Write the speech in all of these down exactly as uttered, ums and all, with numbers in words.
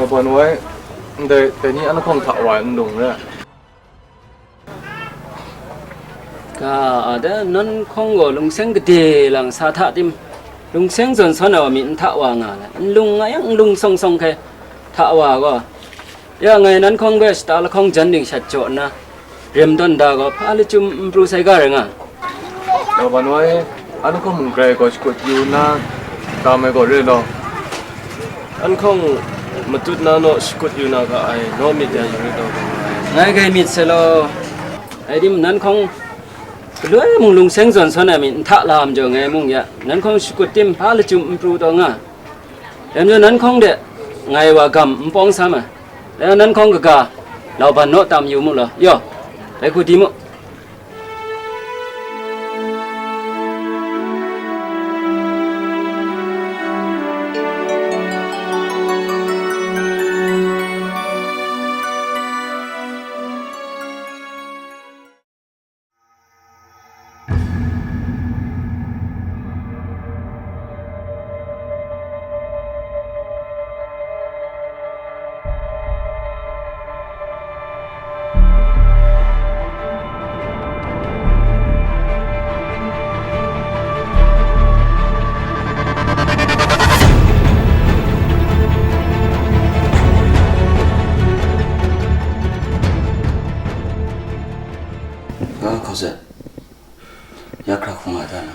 Laban wai, ndai, dai ni an lahkawng hta wa ai nlung re. Ga, a, da, nan hkawng gaw lungseng gade lang sa hta tim, lungseng zawn sawn ai wa mi n hta wa nga ai, nlung nga yang nlung sawng sawng hkai hta wa gaw, ya ngai nan hkawng hpe shata lahkawng jan ding shat jaw nna, rem tawn da gaw, hpa lachyum n pru sai ga rai nga. Laban wai, an hkawng mung grai gaw shakut yu nna, tam ai gaw re law. An hkawng matut na naw shakut yu na ga ai, naw myit ya yu rit law, ngai gai myit sai law. Ai tim nan hkawng galoi mung lungseng zawn sawn ai mi n hta lam jaw ngai mung ya, nan hkawng shakut tim hpa lachyum n pru taw nga. Dai majaw nan hkawng de ngai wa gam n pawng sa ma. Dai nan hkawng kaga, lauban naw tam yu mu law, yaw, dai hku di mu. Ga hkau sat, ya hkra hkungga da na.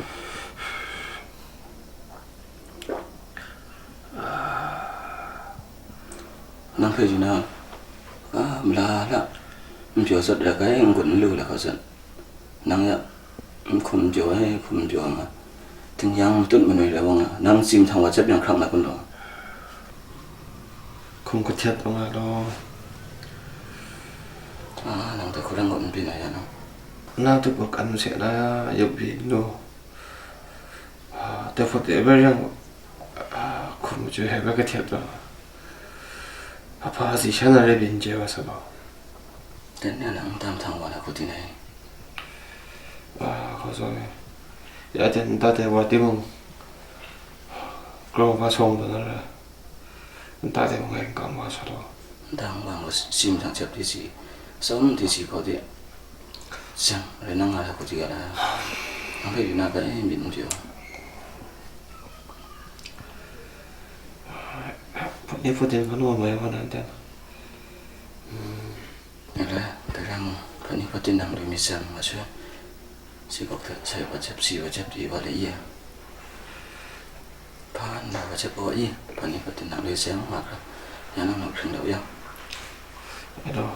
Nang hpe yu na, a, mala la, n pyaw sat ra kai, n gun n lu la hkau sat. Nang ya, n hkum jaw ai, hkum jaw nga. Tingyan matut manoi rai wa nga, nang tsim htang wa jep yang hkrang na kun law. Hkum kahtet wa nga law. A, nang dai hku rang gaw n byin ai ya nang. Na tup wa kan se na, yup byin lu. A, dai hput de bai yang, a, hkum machyu hpe bai kahtet taw, a, hpa si sha na rai byin chye wa sa gaw. Dan na nang n tam htang wa na hku di nai. A, hkau zaw e. Ya ten nta dai wa timung, grau hpa sawng taw na ra. Nta de mung ngai n kam wa sa law. Nta mung wa mung, si mahtang jep di si, tsawm di si hkaw de. Seng, rai nang nga la hku di ga la. Nang hpe yu na ga e myit n pyaw. Hput ni hput din hkan wa mai wa nan ten. Nang la, dai rai mung, hput ni hput din nang lu myit seng, ma sui. Si gawk hte, sai wa jep, si wa jep di wa le i. Hpa nna wa jep wa i, hput ni hput din nang lu seng, ma hkra, ya nang naw hpring daw yang. Hello.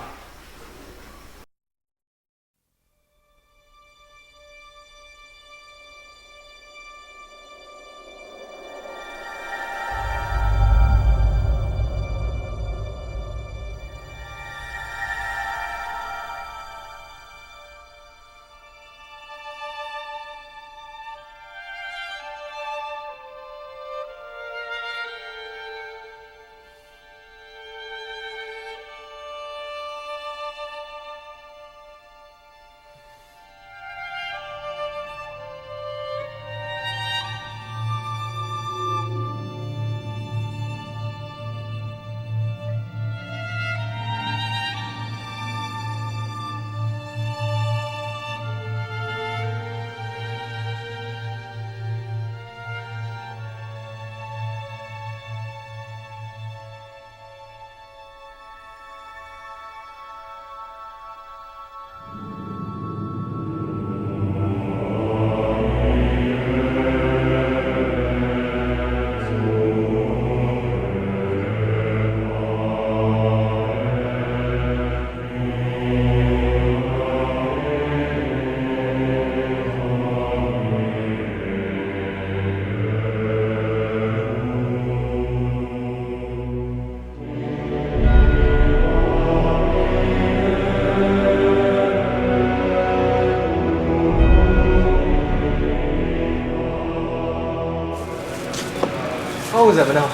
Hkung zat manau.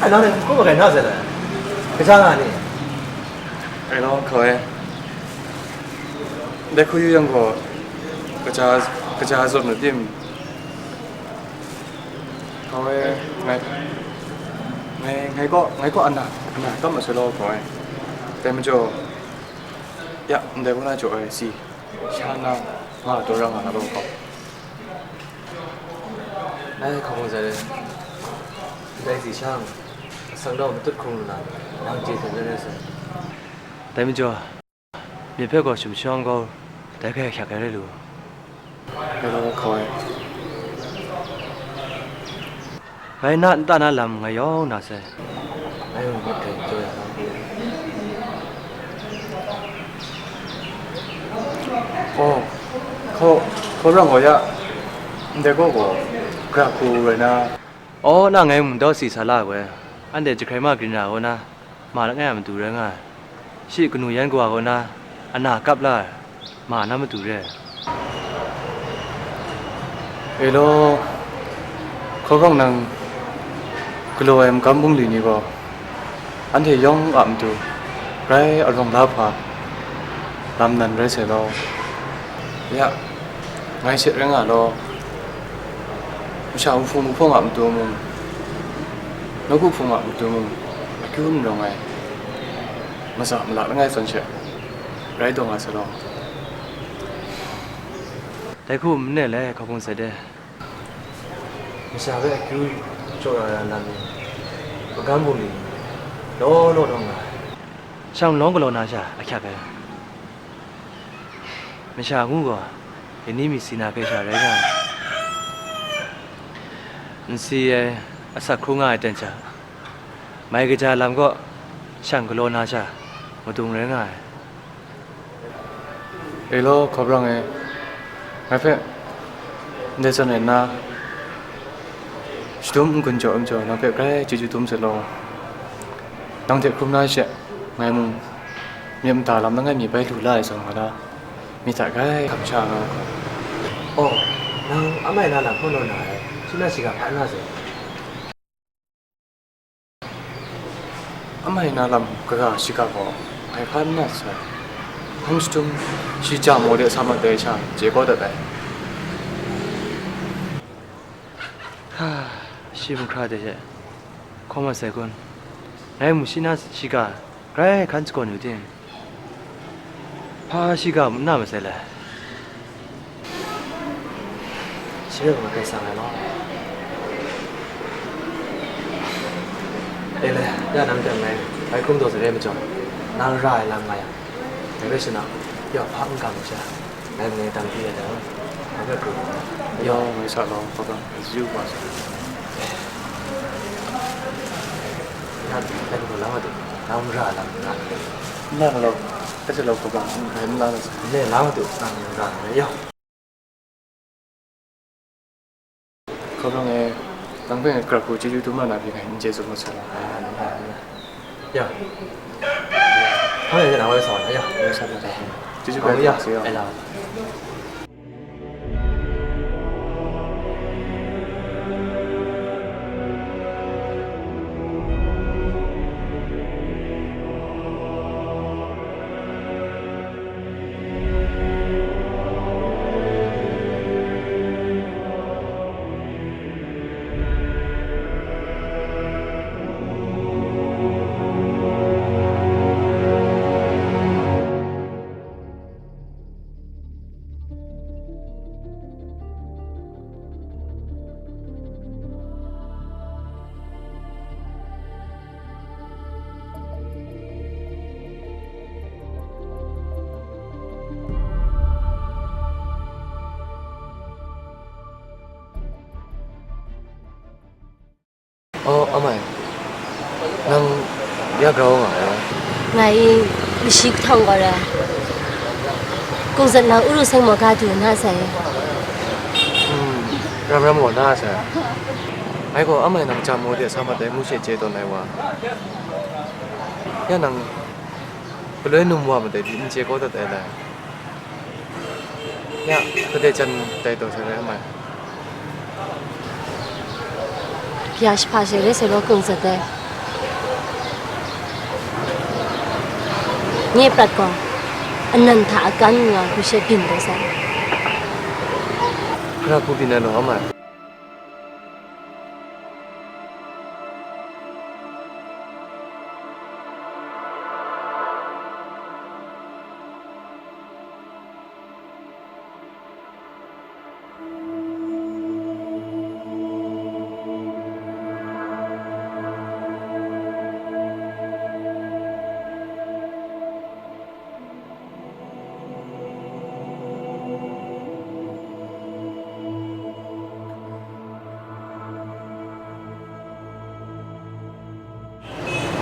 Ai, nang ni hkung magai na zat ai. Kaja nga ni? Ai, nang hkau e. Dai hku yu yang gaw, kaja, kaja zawn na tim? Hkau e, ngai, ngai, ngai gaw, ngai gaw ana, ana tam masoi law hkau e. Dai majaw, ya, ndai hku na jaw ai si, sha na, nga taw ra nga na law hkau. Ai, hkau hkung zat e. Ndai si sha, asak nau matut hkrung lu na, nang chye hte rai rai sai. Dai majaw, myit hpe gaw shum shawng kau, dai hpe ahkyak ai rai lu. Ngai gaw hkau ai. Ngai na nta na lam ngai yawng na sai. Ngai mung myit hte jaw ya na. Oh, hkau, hkau rang gaw ya. Ndai gaw gaw, gara hku rai na. Oh, na ngai mung dawsi sa la ai. Anhte jahkrai ma grin ra kaw na, ma langai a matu rai nga ai. Shi kanu yan kawa kaw na, ana kap la ai, ma na matu re ai. E law, hkawhkawng nang galaw ai magam bungli ni gaw, anhte yawng a matu grai arawng la hpa lam nan rai sai law. Ya, ngai she rai nga law, masha wuhpung wuhpawng a matu mung, nawku hpung a matu mung, akyu n rawng ai, maza mala langai zawn she rai taw nga sai law. Dai hku n ne le, hkawhkung zat e. Masha hpe akyu jaw ya na lam ni, magam bungli ni, law law taw nga ai. Shanglawng galaw na sha ahkyak ai. Masha ngu gaw, dai ni mi si na hkrai sha rai nga ai. Nsi ai, asak hkru nga ai ten sha, mai kaja lam gaw, shang galaw na sha, madung rai nga ai. E law, hkawprang e, ngai hpe ndai zawn rai nna, shadum n-gun jaw n jaw, nang hpe grai chyeju dum sai law. Nang hte hkrum na she, ngai mung myit mada lam langai mi bai lu la ai zawn nga na, myit hta grai hkam sha nga hkawm. Oh, nang amai na lam hkaw na ai, shi na shiga hpa n nga sai. Amai na lam kaga shiga gaw, ngai hpa n na sai. Hpang shadum, shi ja maw de sa mat ai sha, chye kau dat ai. Ha, shi mahkra de she, hkaw mat sai kun, ngai mung shi na shiga grai hkan shakawn yu ting? Hpa shiga mung n na masai le? Shi hpe mung grai sang ai law. E le, ya nang teng ngai, bai hkrum taw sai re majaw, nang ra ai lam nga yang, dai rai sha na, ya hpa n gang sha. Ngai mung dang di ai dang, nang hpe pru. Yawng ngai sa law, hpa bang, yu wa sa. Ya, dai hku la wa du, nang ra lam nga. Nang law, ka hte law hpa bang, ngai n la na sa. Ne, la wa du, nang ra, yawng. Hkawprang e, nang hpe ngai gara hku chyeju dum na na pyi ngai n chye tsun mat sai law. Ya. Hpa ngai na wai sa na, ya. Wai sa na, chyeju bai ya, sa ya. Ai la. Oh, amai, nang ya grau nga ai? Ngai mashi kahtawng gaw rai. Kungzat na uru seng maw ga du na sai. Hmm, ram ram gaw na sai. Ngai gaw amai nang jam maw de sa mat ai ngu she chye tawn ai wa. Ya nang galoi num wa madai di n chye kau dat ai lai. Ya, kade jan dai taw sai rai amai. Ya shahpa she rai sai law kung sat ai. Nye prat gaw, anan hta akan nga hku she byin tai sai. Hkra hku byin ai law, amai.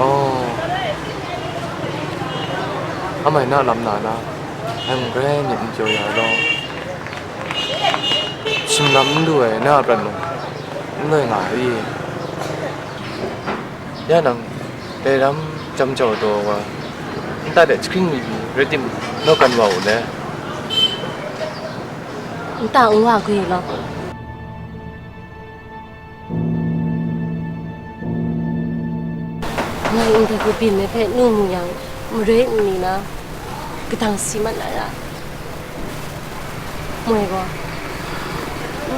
Oh, amai na lam na na, ngai mung grai myit n pyaw ya law, shim lam n lu ai na a prat mung, n loi nga ai i? Ya nang, dai ram jam jau taw wa, nta de jahkring mi pyi rai tim, naw kan wa u le. Nta n wa gwi law. Ngai ndai hku byin ai hpe nu mu yang, marai n ni na, kadang si mat na ra. Moi gaw,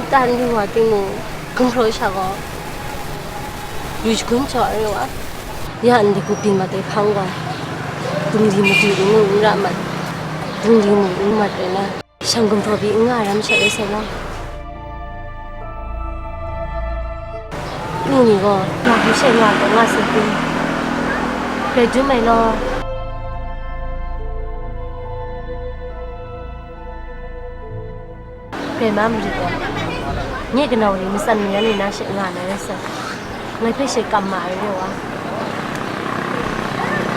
nta n lu wa timung, gumhpraw sha gaw, yu shagun jaw ai wa. Ya ndai hku byin mat ai hpang gaw, dingli madu n mu n ra mat, dingli mung n mat rai na. Shang gumhpraw pyi n nga ai ram sha rai sai law. Ngu ni gaw, nga hku she nga ai gaw nga sai hku, grai dum ai law. Grai ma marit gaw, nye kanau ni matsan mayan ni na she nga na rai sai. Ngai hpe she kam ma ai re wa.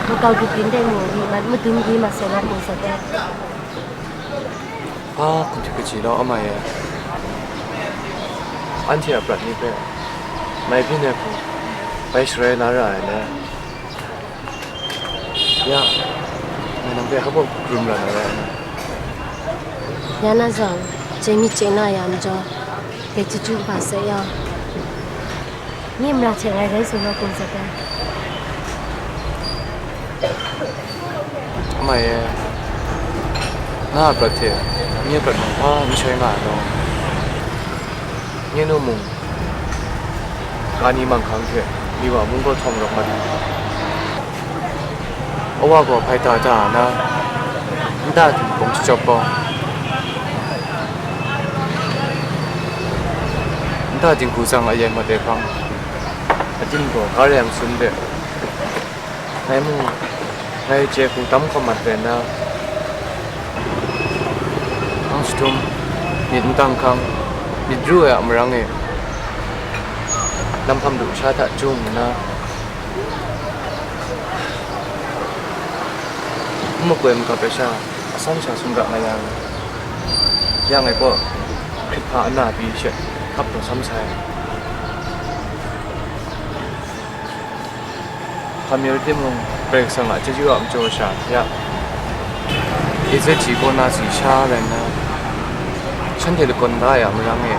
Makau grup yin dai mu, myi man madun di ma sai law, kung sat ai. Hpa hkun hti kaji law, amai e, anhte a prat ni hpe mai byin ai hku bai sharai la ra ai le? Ya, ngai nang hpe hpa baw hkrum ra na rai nna. Ya na zawn, chye myit chye na ya majaw, dai chyeju kaba sai ya. Nye mara hte ngai rai tsun law, kung sat ai. Amai e, na a prat hte nye prat mung hpa n shoi nga ai law, nye nu mung, kani manghkang hte, mi wa mung gaw htawng rawk mat ai. Awa gaw hpai da da na, nta dinghpung jachyawp gaw, nta dinghku tsang a yai mat ai hpang, atin gaw ga rem sun hpe, ngai mung, ngai chye hku tam hkawm mat rai nna, hpang jahtum, myit n tang hkang, myit ru ai a marang e, lam hpam du sha hta jung nna, n makoi magap ai sha, asan sha sumra nga yang, ya ngai kaw hkrit hpa ana pyi she hkap taw sam sai. Hpa mi rai timung, Karai Kasang a chyeju a majaw sha, ya, A Z G kaw na si sha rai nna, shanhte lakawn da ai a marang e,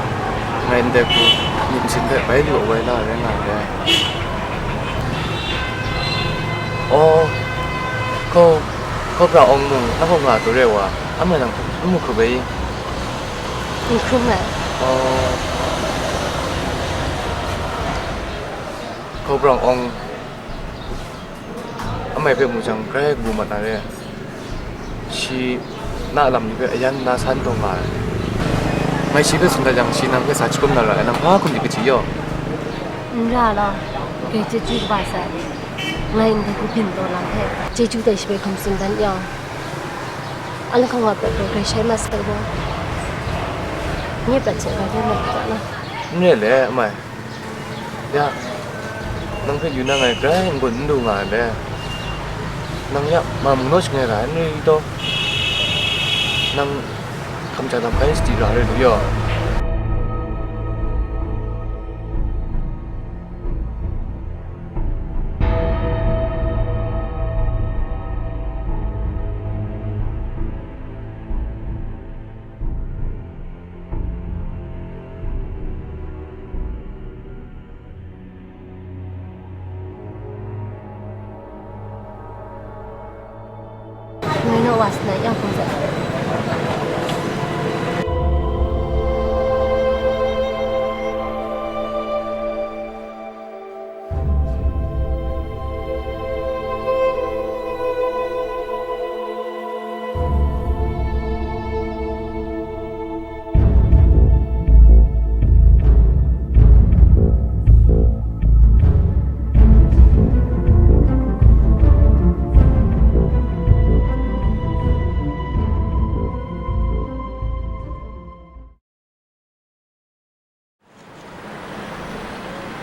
ngai ndai hku myit masin hpe bai lu ai wai la rai nga ndai. Aw, Ko-, Cobra Ong mung nang kaw nga taw re wa, amai nang n mu hkrup ai i? N hkrum ai. Aw, Cobra Ong, amai hpe mu jang, grai kabu mat na re. Shi na a lam ni hpe ayan nna san taw nga ai. Ngai shi hpe tsun dat yang, shi nang hpe sa jahkum na ra ai, nang hpa hkum di kaji yaw? N ra law, dai chyeju kaba sai. Ngai ndai hku byin taw lam hpe, chyeju dai shi hpe hkum tsun dan yang, a lahkawng a prat gaw grai shai mat sai gaw, nye prat hte ngai hpe mat hta na. N re le, amai. Ya, nang hpe yu na ngai grai n-gun n lu nga ai le. Nang ya, ma mung naw shangai ra ai n rai i taw? Nang hkam ja lam hkai sadi ra ai rai lu yaw. Wa sanat yang hkum zawn.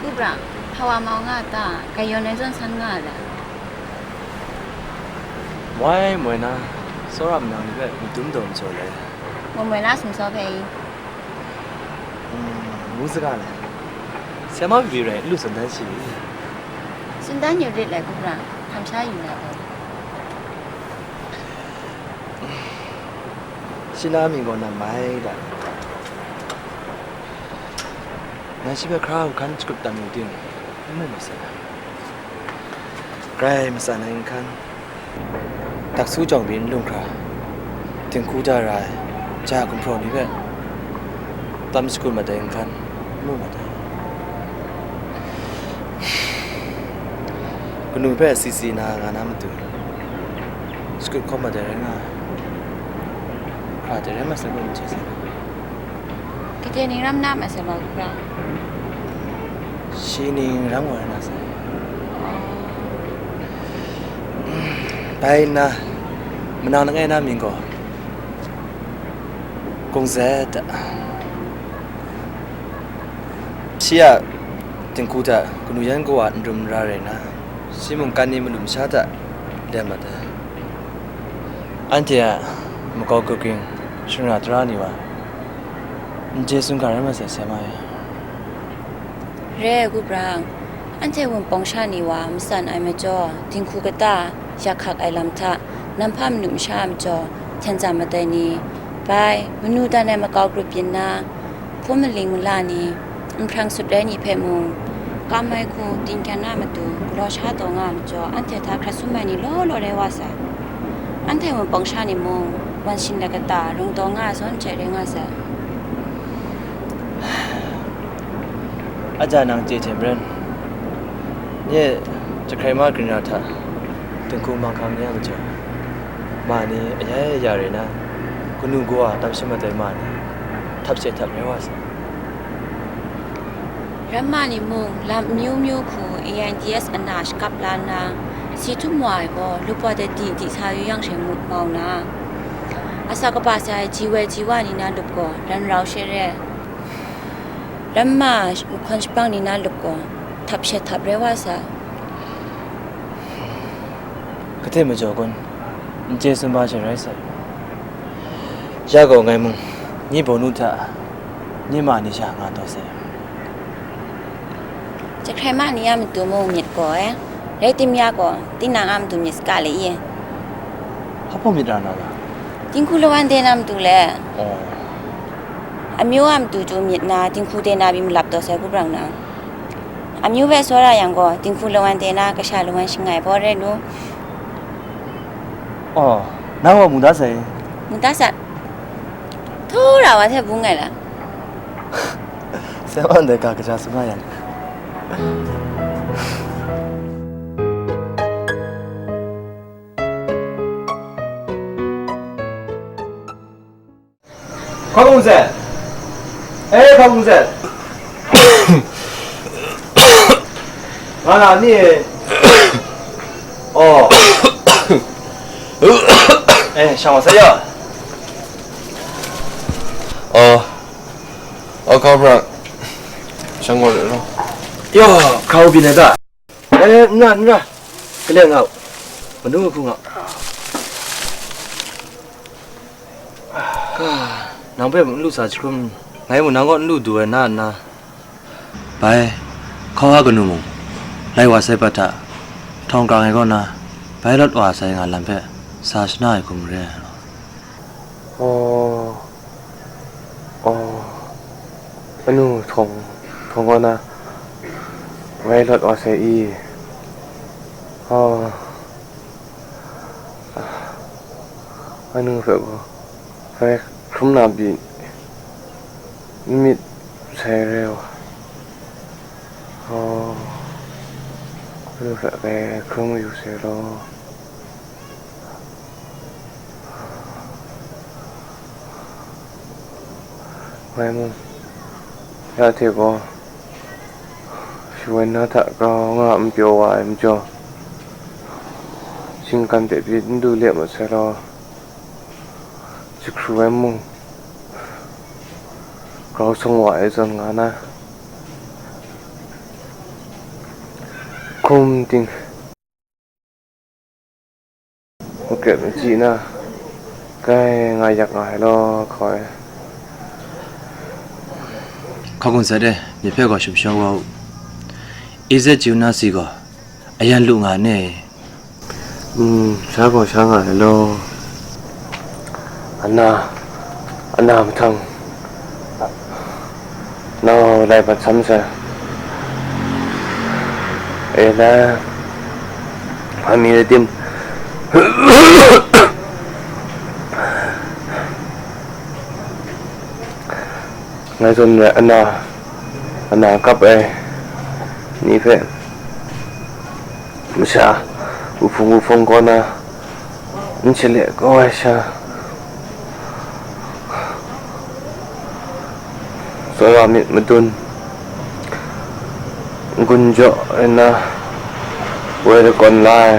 Kubra, hpa wa mau nga a ta? Grai yawn ai zawn san nga a ta? Moi, moi na, tsawra manang ni hpe madum daw majaw le. Moi, moi na sumsaw hpe i? Mm, ngu saga le. Sema pyi rai, n lu tsun dan shi. Tsun dan yu rit le, Kubra, hkam sha yu na hpe. Shi na mying gaw nan mai da. Ngai shi hpe hkra hkan shakut tam yu ting, n mu masai. Grai matsan ai nhkan, daksu jawng pyi n lung hkra, dinghku da ra ai ja gumhpraw ni hpe tam shakut mat ai nhkan, n mu mat ai. Kanu hpe si si na nga na matu, shakut hkawm mat ai rai nga ai. Hkra de rai mat sai kun, n chye sai. Gade ning ram na ma sai ba, Kubra? Shi ning ram wa rai na sai. Bai nna, manang langai na mying gaw Kungzet a. Shi a dinghku hta kanu yan kawa n rum n ra rai nna, shi mungkan ni malum masha hta lem mat ai. Anhte a makau grup ging, shingran tara ni wa, n chye tsun ga rai masai, sema e. Re ai, Kubra, anhte Wunpawng sha ni wa matsan ai majaw, dinghku kata yak hkak ai lam hta, nam hpa manu masha a majaw hten tsam mat ai ni, bai, manu dan ai makau grup byin na, hpum maling mala ni, nhprang sut rai ni hpe mung, kam ai hku, tingkyan na matu, galaw sha taw nga ai majaw, anhte hta hkrat sum ai ni law law rai wa sai. Anhte Wunpawng sha ni mung, wan shin let kata, rung taw nga ai zawn hte rai nga sai. Aja nang chye hte maren, nye jahkrai ma ginra hta dinghku manghkang ni a majaw, ma ni ayai aya rai na, kanu kawa tam shamat ai ma ni, htap she htap rai wa sai. Ramma ni mung, lam amyu myu hku A I D S ana shakap la nna, si htum wa ai gaw, lupwa de di di sa yu yang she mu mau na, asak kaba sa ai ji wai ji wa ni na lup gaw, ran rau she re ai. Ramma mahkawn shapang ni na lup gaw, htap she htap rai wa sa. Gade majaw kun, n chye tsun ba she rai sai. Ya gaw ngai mung, nye bawnu hta, nye ma ni sha nga taw sai. Jahkrai ma ni a matu mung myit gaw ai, rai tim ya gaw, tinang a matu myit saga le i? Hpa hpaw myit ra na la? Dinghku lawan de na matu le. Oh. Amyu a matu chyu myit na, dinghku de na pyi malap taw sai, Kubra nang. Amyu hpe tsawra yang gaw, dinghku lawan de na, kasha lawan shangai baw rai lu. Oh, nang gaw mu da sai. Mu da sa. Htura wa hte bung ai la. Sai wa ndai ga kaja tsun nga yang. Hpa hpung zawn? E, hpa hpung zawn? Nga na ni e? Oh. E, shang wa sai ya. Oh. Oh, hkau hpra. Shang wa le ro. Yo, hkau byin ai da. E, n ra, n ra. Kaleng au. Manu hku nga. Ka, nang hpe n lu sa jahkrum, ngai mung nang kaw n lu du ai na nna. Bai, hkau a kanu mung, lai wa sai prat hta, htawng kang ai kaw na, bai lawt wa sai nga lam hpe, sa shana ai hku mare ai law. Aw, aw, anu htawng, htawng kaw na, bai lawt wa sai i? Aw. Anu hpe gaw, sai hkrum na pyi, n myit sai re wa. Oh, anu hpe kai hkrum yu sai law. Ngai mung, ya hte gaw, shawan na hta grau nga n pyaw wa ai majaw, shinggan de pyi n du le masai law, jahkru ai mung, grau sung wa ai zawn nga na, hkum ting, makret machyi na, kai nga yak nga ai law hkaw ai. Hkawk n sat e, myit hpe gaw shum shawng wa u. Izet Junasi gaw ayan lu nga ne. Mm, sha gaw sha nga ai law. Ana, ana mahtang, nau lai bat sam sai. E la, hpa mi rai tim? Ngai zawn rai ana, ana kap ai ni hpe masha, wuhpung wuhpung kaw na, n shale kau ai sha, tsawra myit madun, n-gun jaw ai na, woi lakawn la ai,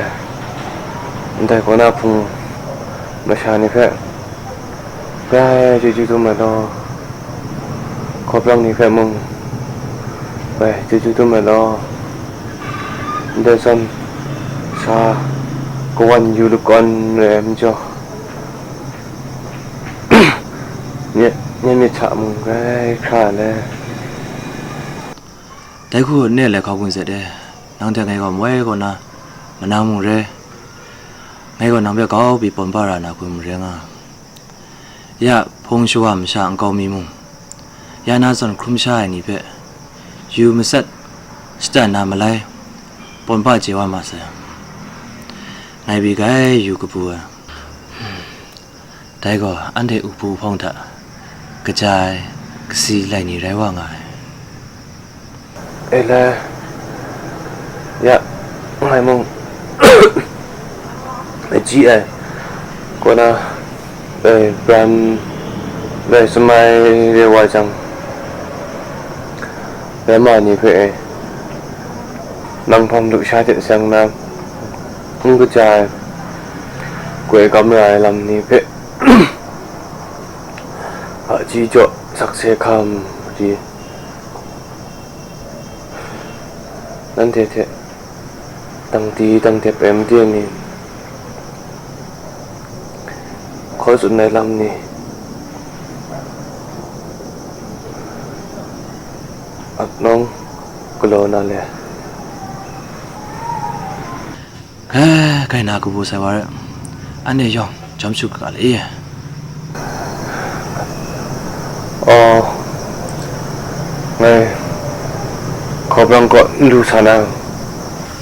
ndai kaw na hpung masha ni hpe, Bai, chyeju dum ai law. Hkawblang ni hpe mung, bai, chyeju dum ai law. Ndai zawn, sa kawan yu lakawn re ai majaw, nye, nye myit hta mung grai hkra ai le. Dai hku ne lai hkawk n sat e, nang hte ngai gaw mawai kaw na, manang mung re, ngai gaw nang hpe kau pyi pawn pa ra na hku mung re nga. Ya hpung shawa masha nkau mi mung, ya na zawn hkrum sha ai ni hpe, yu matsat shatan na malai, pawn pa chye wa ma sai. Ngai pyi kai yu kabu ai. Dai gaw anhte uhpu uhpawng hta kaja ai, kasi lai ni rai wa nga ai. E le, ya, ngai mung, achyi ai, kaw na, bai, pran, bai, shamai re wa jang, bai ma ni hpe e, nang hpang lusha hte seng na, n kaja ai, goi kam ra ai lam ni hpe, hpaji jaw sakse hkam di, nanhte hte dangdi dangdep ai made ni, hkaw tsun ai lam ni, ap nawng galaw na le. He, kai na kabu sai wa re, anhte yawng jawm shu ga le e. Aw, ngai hkawblang kaw n du sa na,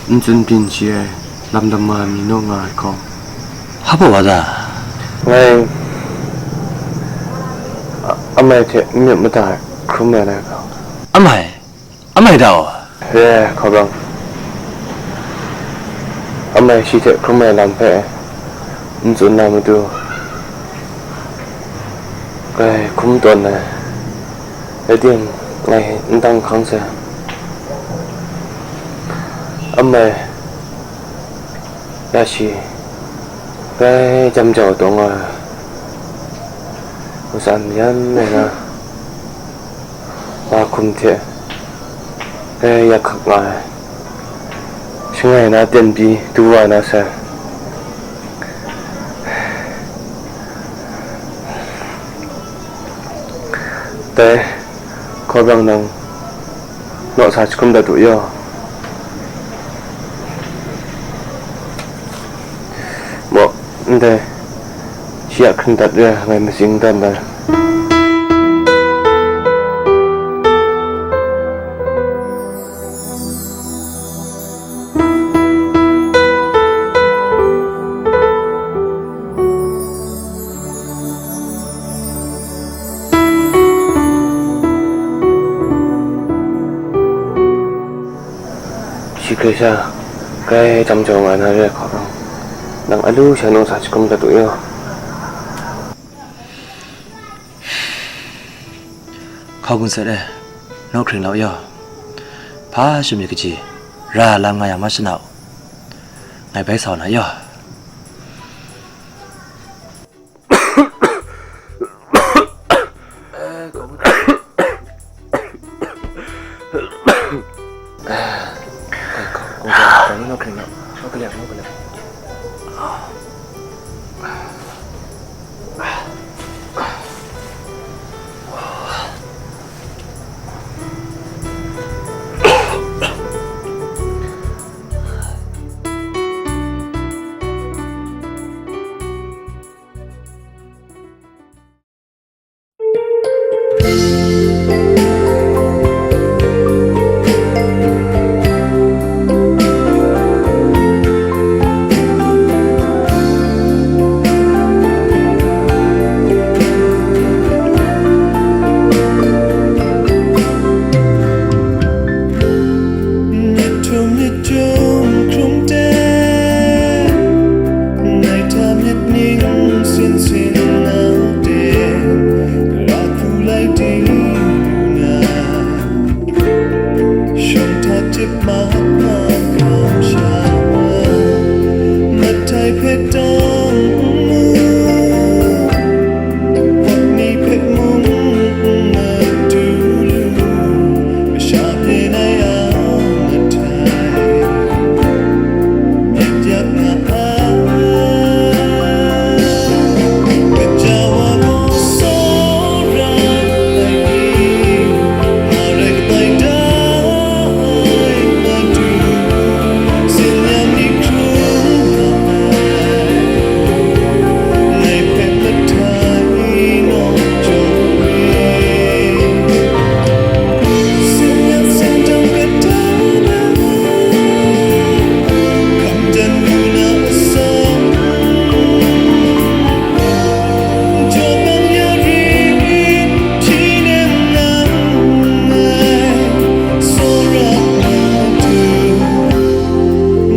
n tsun byin shi ai lam dama mi naw nga ai hkaw. Hpa wa ta? Ngai a-, amai hte n myit mada ai hkrum ai na hkaw. Amai? Amai ta wa? Re ai hkawblang. Amai shi hte hkrum ai lam hpe n tsun na matu, grai hkum tawn ai, rai tim, ngai n dang hkang sai. Amai ya shi, grai jam jau taw nga ai, matsan yan ai na, na hkum hte, grai yak hkak nga ai, shangai na ten pyi du wa na sai. Dai, hkawblang nang naw sa jahkum dat u yaw. Maw, ndai, shi a hkring dat re ai, ngai matsing dat ndai. Dai sha, grai tam jaw nga na re ai hkawhkam, nang a lu sha nung sa shagun dat u yaw. Hkau gun set e, naw hkring lau yaw. Hpa shum myit kaji, ra lam nga yang ma shana u. Ngai bai sa na yaw. Myit htum myit jum hkrum ten, ngai hta myit ning sin sin na ten, ra hku lai ting lu na, shawng hta tip mat na hkam sha wa, matai hpe tang n mu. Pawt ni hpe mung n du lu, masha hpe nai a matai, myit yak nga ai. Kaja wa gaw tsawra ai ni, marai kabai da ai Madu, sin yang ni hkrum nga ai. Ngai hpe matai nawng jaw e. Sin yang sin dang kata na, hkam dan lu na atsam. Jaw bang ya ri hti nem nang ngai, tsawra Madu.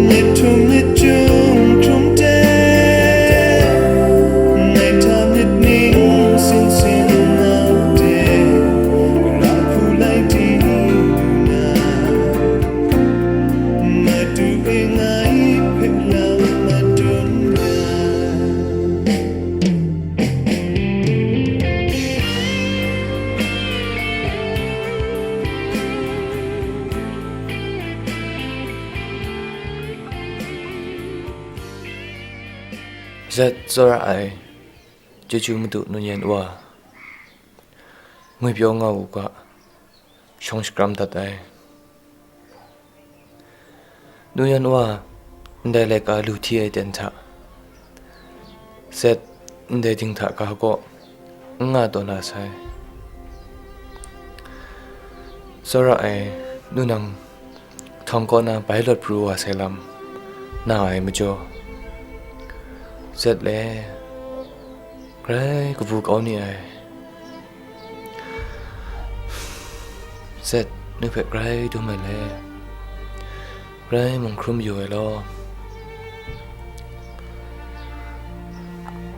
Myit htum myit jum hkrum ten, ngai hta myit ning sin sin na ten, ra hku lai ting lu na, Madu e ngai hpe lam madun ya. Zet tsawra ai, chyeju madu nu yan wa, ngwipyaw nga u ga, shawng shakram dat ai. Nu yan wa, ndai laika lu hti ai ten hta, Zet ndai ding hta ga kaw n nga taw na sai. Tsawra ai, nu nang htawng kaw na bai lawt pru wa sai lam na ai majaw, Zet le grai kabu kau ni ai. Zet, nu hpe grai dum ai le, grai mung hkrum yu ai law.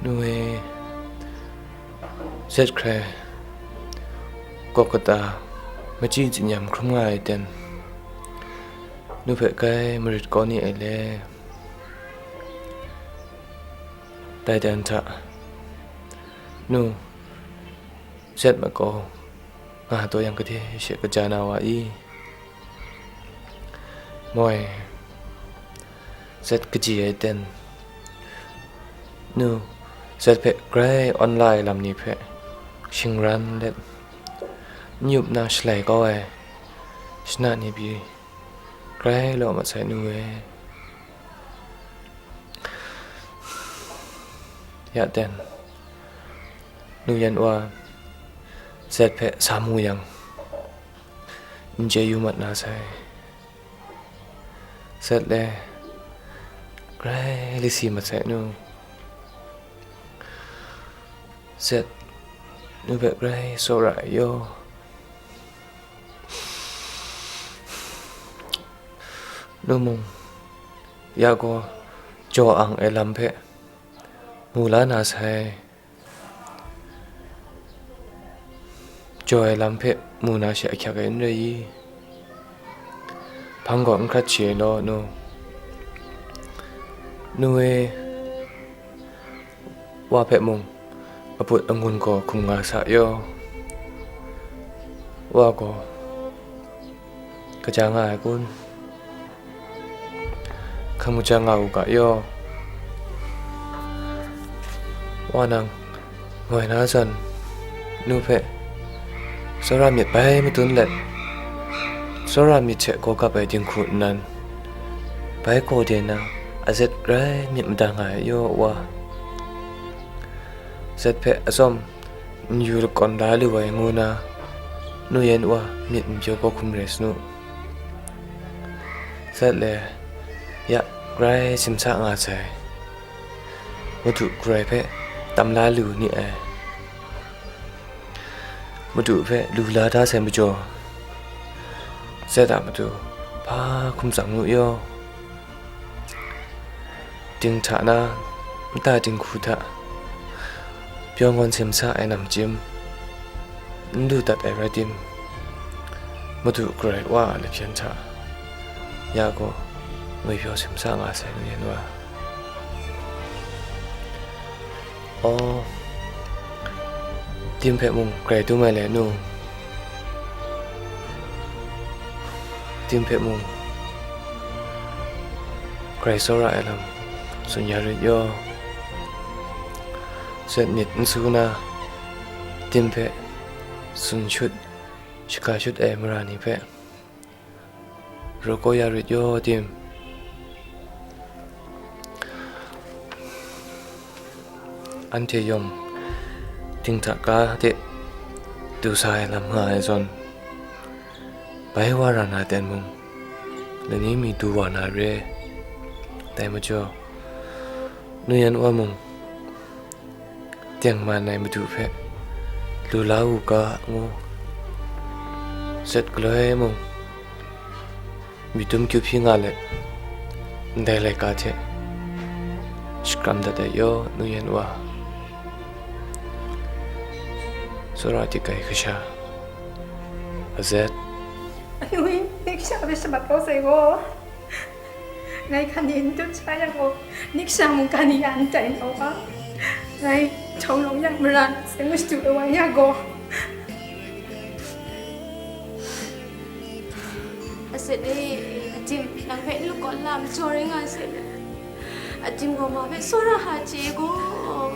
Nu e, Zet hkrai kaw kata, machyi tsinyam hkrum nga ai ten, nu hpe grai marit kau ni ai le. Dai dan hta, nu, Zet makaw nga taw yang, gade she kaja na wa i? Moi, Zet kaji ai ten, nu, Zet hpe grai awn la ai lam ni hpe shingran let, n yup na shalai kau ai shana ni pyi grai law mat sai, nu e. Ya ten, nu yan wa, Zet hpe sa mu yang, n chye yu mat na sai. Zet le, grai lasi mat sai, nu. Zet, nu hpe grai tsawra ai yaw. Nu mung, ya gaw, jaw ang ai lam hpe mu la na sai. Jaw ai lam hpe mu na she ahkyak ai n rai i? Hpang gaw n hkrat shi ai law, nu. Nu e, wa hpe mung aput angun gaw hkum nga sa yaw. Wa gaw kaja nga ai kun? Hkang maja nga u ga yaw. Wa nang ngoi na zawn, nu hpe tsawra myit bai madun let, tsawra myit hte gaw gap ai dinghku nnan, bai gaw de na azet grai myit mada nga ai yaw, wa. Zet hpe atsawm n yu lakawn la lu ai ngu na, nu yan wa myit n pyaw kau hkum rai sanu. Zet le, ya, grai simsa nga sai. Madu grai hpe tam la lu ni ai. Madu hpe lu la da sai majaw, zet a matu hpa hkum tsang nu yaw. Dinghta na, nta dinghku hta, pyaw ngawn simsa ai namchyim, n lu dat ai rai tim, Madu Karai Wa a lahpyen hta, ya gaw ngwipyaw simsa nga sai nu yan wa. Aw, tim hpe mung grai dum ai le nu? Tim hpe mung grai tsawra ai lam tsun ya rit yaw. Zet myit n su na, tim hpe tsun shut, shaga shut ai mara ni hpe raw kau ya rit yaw tim. Anhte yawng dinghta ga de du sa ai lam nga ai zawn, bai wa ra na ten mung, lani mi du wa na re. Dai majaw, nu yan wa mung, tengman ai Madu hpe lu la u ga ngu, zet galoi mung, myit dum kyu hpyi nga let, ndai laika hte shakram dat ai yaw, nu yan wa. Tsawra dik ai kasha, azet. Anui, nik sha hpe shamat kau sai gaw, ngai hkan ni n dut sha yang gaw, nik sha mungkan ni ya n tai na wa, ngai htawng rawng yang mara na sai ngu shadu ai wa ya gaw. Asit e, Adim, nang hpe n lakawn lam jaw rai nga se. Adim gaw ma hpe tsawra hta chye gaw,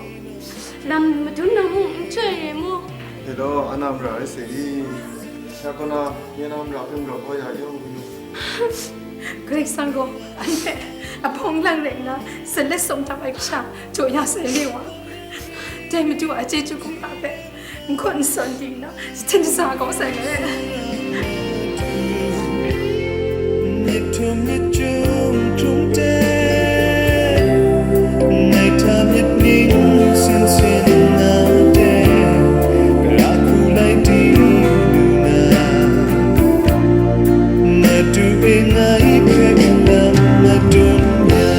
lam madun na mung n chyoi re mu? Hello, a na mara ai se i? Ya kaw na, nye na mara hpe mara kau ya yawng ni? Karai Kasang gaw, anhte a hpawng lang rai nna, salet sawm htap ai kasha jaw ya sai re wa. Dai Madu a chyeju hkungga hpe, n hkawn n sawn di nna, jahten jahta kau sai ngai. Myit htum myit jum hkrum ten, ngai hta myit ning sin sin na ten, gara hku lai di lu na, Madu e ngai hpe lam madun ya.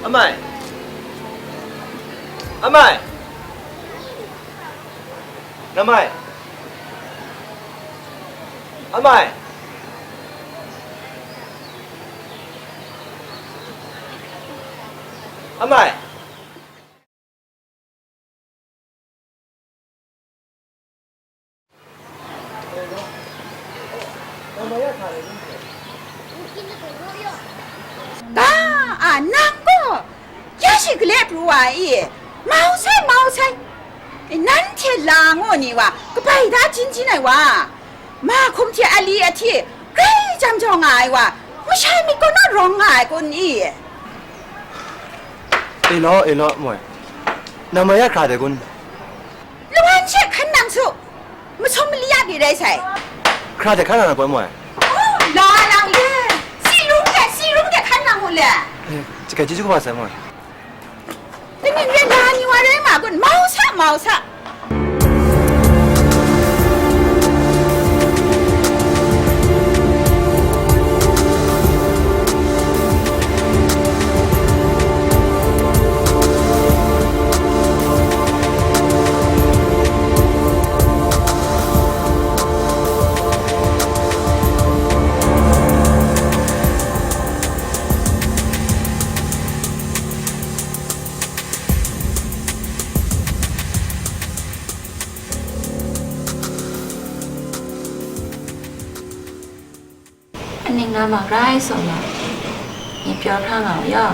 Amai! Amai! Namai! Amai! Amai! Ga, a, nang gaw, ya shi gale pru wa i? Mau sai, mau sai. E, nanhte la ngu ni wa, kabai da jin jin ai wa, ma hkum hte ali ahti grai jam jaw nga ai wa, masha myit kaw naw rawng nga ai kun i? E law, e law, moi. Nang mai ya hkra de kun? Lawan she hkan nang su, masum mali ya pyi rai sai. Hkra de hkan nang na kun, moi? Oh, la nang ye, si rung de, si rung de hkan nang u le. E, chika ji ju kaba sai, moi. Kaning rai la ni wa rai nga kun, mau sa, mau sa. Aning na ma rai saw ma, myit pyaw hkra nga u yaw.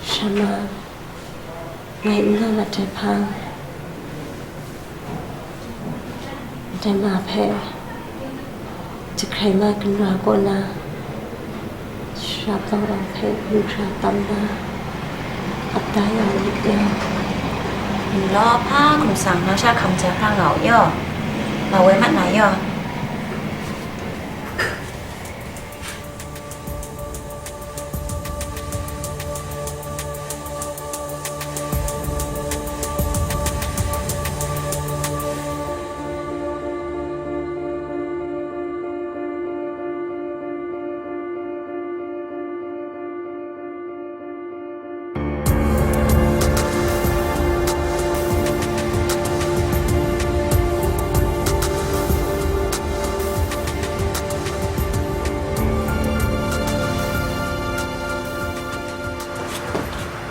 Shama, ngai n na mat ai hpang, dai ma hpe jahkrai ma ginra kaw na, sharap tawng rau hpe lu hkra tam na, ap da ya u yaw. Nlaw hpa hkum sang nang sha hkam ja hkra nga u yaw. Ma woi mat na yaw.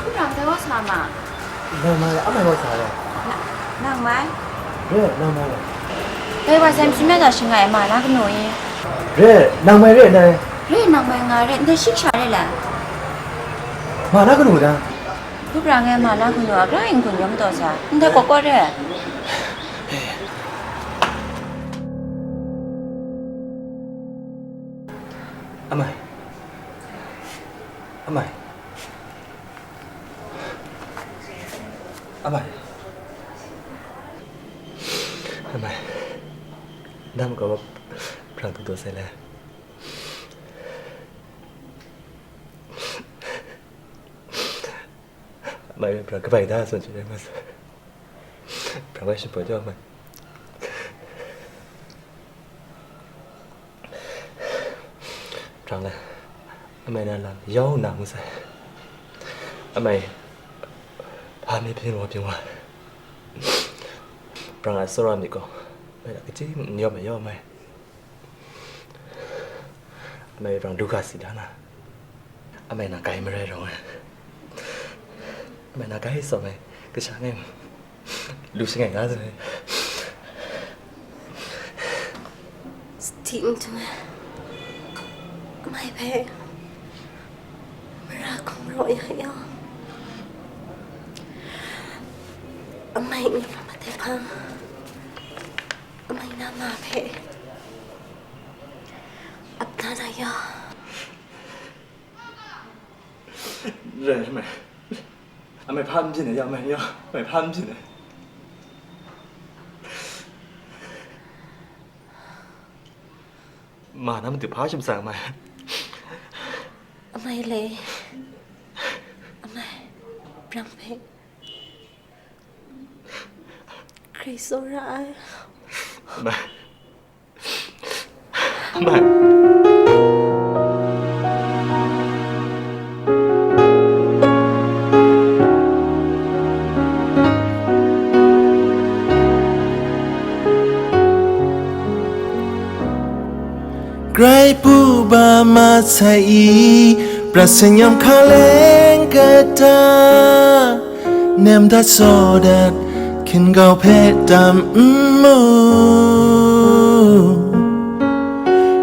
Hpu rang dai wa sa ma? Nang mai, a mai wa sa le? Na-, nang mai? Re, nang mai le? Dai wa sai, msu mya ga shangai ma na kanu i? Re, nang mai re, nai. Re, nang mai nga re, ndai shi sha re la? Ma na kanu da? Hpu rang e ma na kanu a, gara n-gun yawm taw sa, ndai kawk kawk re. Amai. Amai. Amai. Amai. Dam kau brang tu tu sai le. Amai, brang kabai da tsun chye rai ma sai. Brang bai shin poi jaw, amai. Brang le, amai na lam yau na ngu sai. Amai, hpa mi byin wa byin wa. Brang a tsawra myit gaw, amai na kaji n yawm ai yaw, amai. Amai rang du ga si da na. Amai na gai marai rawng ai. Amai na gai tsawm ai, kasha ngai lu shangai nga sai. Sadi n htung ai. Amai hpe mara hkum raw ya yaw. Amai n ram ai hpang. Amai na ma hpe ap na na ya. Rai, amai. Amai hpa n byin ai ya, amai ya. Amai hpa n byin ai. Ma na matu hpa shamsang, amai? Amai le, amai, brang hpe. Hkrai tsawra ai. Amai. Amai. Grai pu ba ma sai i, prat seng yam hkaleng kata, nem dat saw dat, hkin gau hpe tam n mu.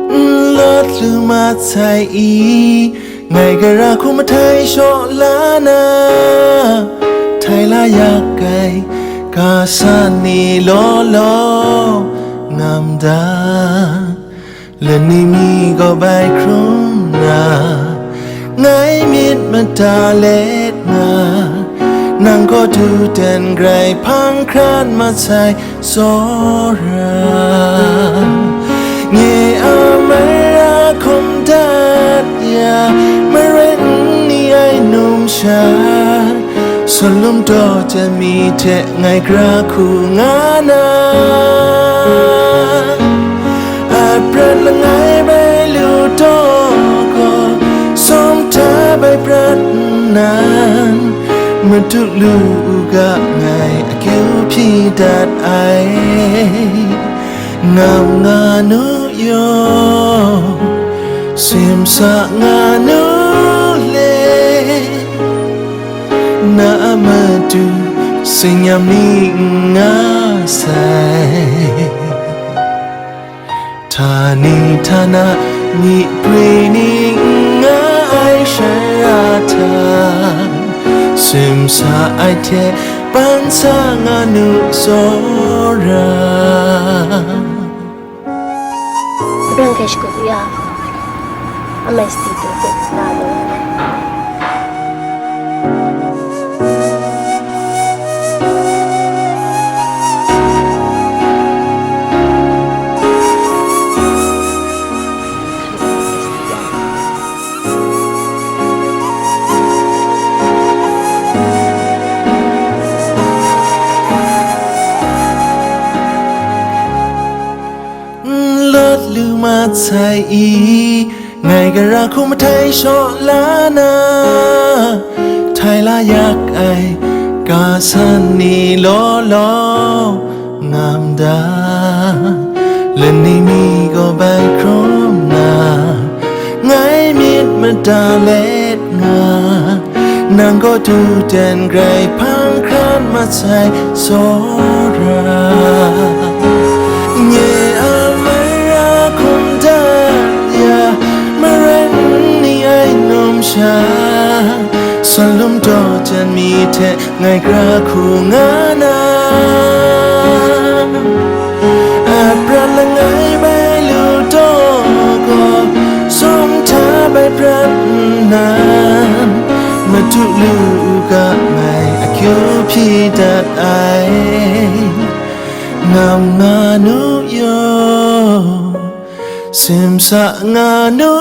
N lawt lu ma sai i, ngai gara hku mahtai shaw la na, htai la yak ai, Ga san ni law law ngam da, lani mi gaw bai hkrum na, ngai myit mada let nga, nang gaw du ten grai hpang hkran masai tsawra. Nye a mara hkum dat ya, marai n ni ai numsha, Salum daw jat mi hte ngai gra hku nga na, a prat langai bai lu taw gaw, sawm hta bai prat nnan, Madu lu u ga ngai akyu hpyi dat ai. Ngam nga nu yaw, simsa nga nu le, na a matu singyam ni n nga sai. Htani htana myi prwi ni n nga ai shara hta, simsa ai hte ban sa nga nu tsawra. Sabrang hkrai shakut u ya, amai sadi tu hte na lu. N lawt lu mat sai i, ngai gara hkum htai shaw la na, htai la yak ai ga san ni law law ngam da, lani mi gaw bai hkrum na, ngai myit mada let nga, nang gaw du ten grai hpang hkran mat sai tsawra. Nye a mara hkum dat ya, marai n ni ai numsha, salum daw jat mi hte ngai gra hku nga na, a prat langai bai lu taw gaw, sawm hta bai prat nnan, Madu lu u ga ngai akyu hpyi dat ai. Ngam nga nu yaw, simsa nga nu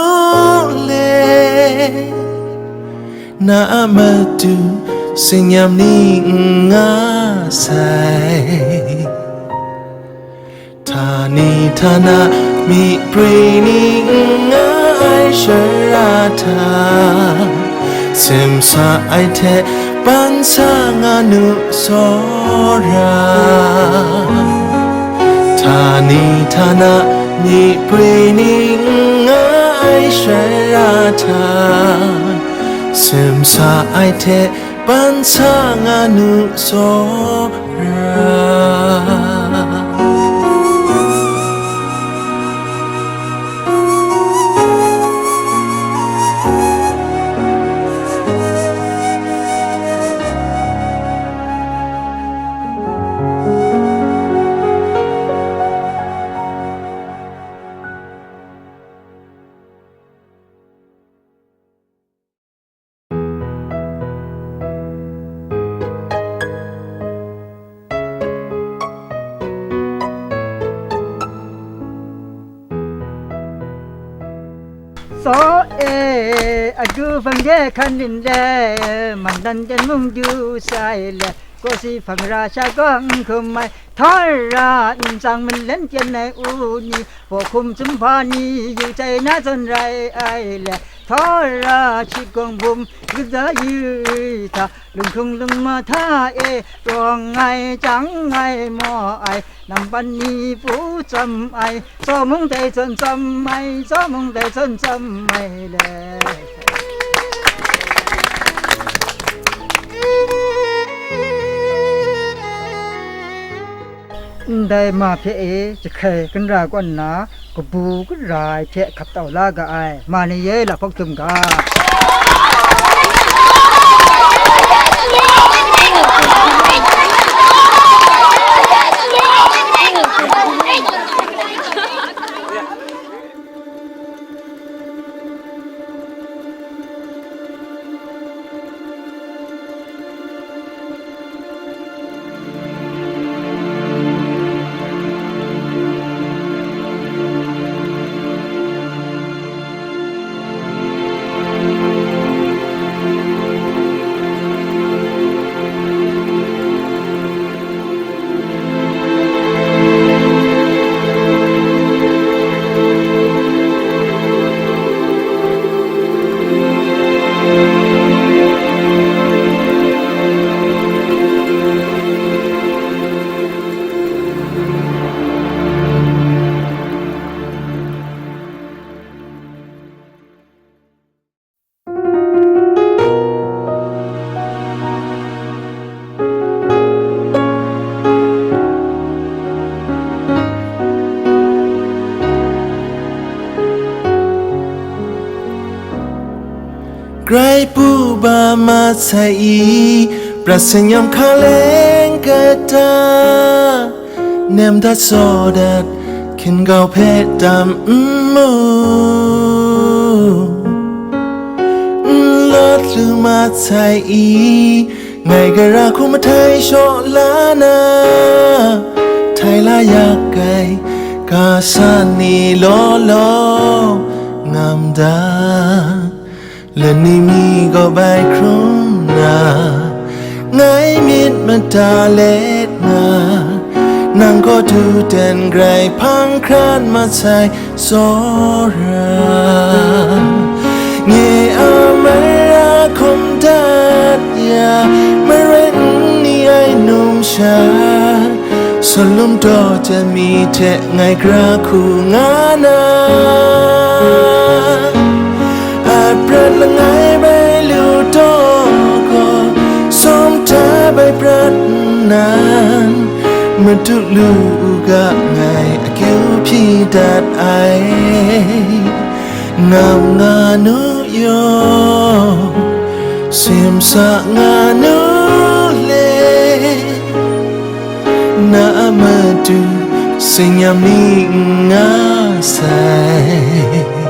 le, na a matu singyam ni n nga sai. Htani htana myi prwi ni n nga ai shara hta, simsa ai hte ban sa nga nu tsawra. Htani htana myi prwi ni n nga ai shara hta, simsa ai hte ban sa nga nu tsawra. Tsaw e, adu hpang de hkan rin le, mandan jan mung du sai le, kawsi hpang ra sha gaw n hkum ai, htawra nsang malen kyen ai u ni, Hpawhkum chyum hpa ni yu chye na zawn rai ai le, htawra shigawng bum yu da yu hta, lunghkrung lungma hta e, rawng ai, chyang ai, maw ai, nampan ni pru chyam ai, tsaw mung dai zawn chyam ai, tsaw mung dai zawn chyam ai le. Ndai ma hpe e jahkrai kanra kaw nna, kabu kara ai hte hkap tau la ga ai, ma ni e lahpawk dum ga. Grai pu ba masai i, prat seng-yam hkaleng kata, nem dat saw dat, hkin gau hpe tam n mu. N lawt lu masai i, ngai gara hku mahtai shaw la na, htai la yak ai, ga sa ni law law ngam da. Lani mi gaw bai hkrum na, ngai myit mada let nga, nang gaw du ten grai hpang hkran masai tsawra. Nye a mara hkum dat ya, marai n ni ai numsha, salum taw jat mi hte ngai gra hku nga na, a prat langai bai lu taw gaw, sawm hta bai prat nnan, madu lu u ga, ngai akyu hpyi dat ai. Ngam nga nu yaw, simsa nga nu le, na a matu seng-yam ni n nga sai.